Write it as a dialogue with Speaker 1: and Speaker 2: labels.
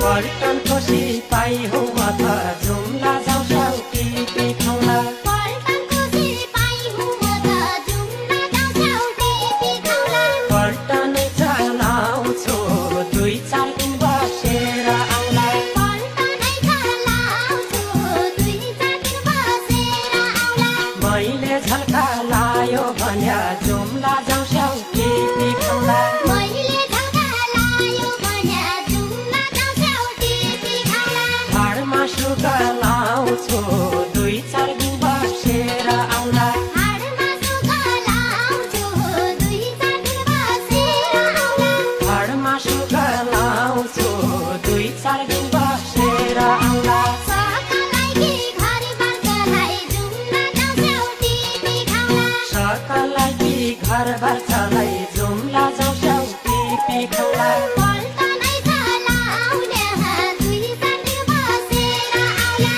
Speaker 1: पल्टन कोसी पाई हो म त जुम्ला जाउँछौ टिपी खाउला
Speaker 2: पल्टन कोसी पाई हो म त जुम्ला जाउँछौ टिपी खाउला
Speaker 1: पल्टनै चलाउँछु दुई चार दिन बसेर आउला
Speaker 2: पल्टनै चलाउँछु दुई चार दिन बसेर आउला
Speaker 1: मैले झल्का लायो भन्या जुम्ला जाउँछौ टिपी खाउला
Speaker 2: मैले झल्का लायो भन्या जुम्ला जाउँछौ टिपी खाउला
Speaker 1: भाडमा सुगा लाउँछु दुई चार दिन बसेर आउला
Speaker 2: हाडमा सुगा लाउँछु दुई चार दिन बसेर आउला
Speaker 1: भाडमा सुगा लाउँछु दुई चार दिन बसेर आउला
Speaker 2: सकलाई कि घरबार चलाई जुम्ला जाउँछौ टिपी खाउला
Speaker 1: सकलाई कि घरबार चलाई जुम्ला जाउँछौ टिपी खाउला
Speaker 2: पल्टनै चलाउने दुई चार दिन बसेर आउला